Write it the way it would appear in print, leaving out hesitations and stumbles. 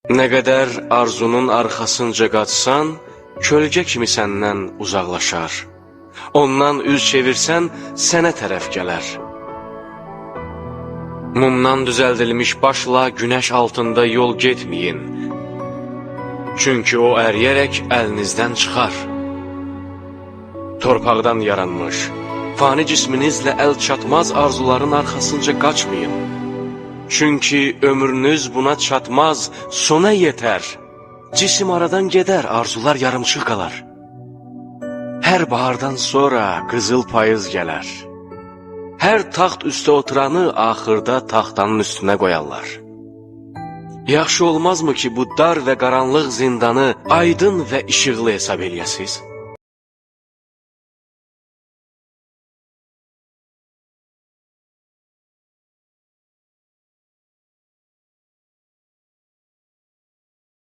Nə qədər arzunun arxasınca qaçsan, kölgə kimi səndən uzaqlaşar. Ondan üz çevirsən, sənə tərəf gələr. Mumdan düzəldilmiş başla günəş altında yol getməyin. Çünki o əriyərək əlinizdən çıxar. Torpaqdan yaranmış, fani cisminizlə əl çatmaz arzuların arxasınca qaçmayın. Çünki ömrünüz buna çatmaz, sona yetər. Cisim aradan gedər, arzular yarımçıq qalar. Hər bahardan sonra qızıl payız gələr. Hər taxt üstə oturanı axırda taxtanın üstünə qoyarlar. Yaxşı olmazmı ki, bu dar və qaranlıq zindanı aydın və işıqlı hesab eləyəsiz?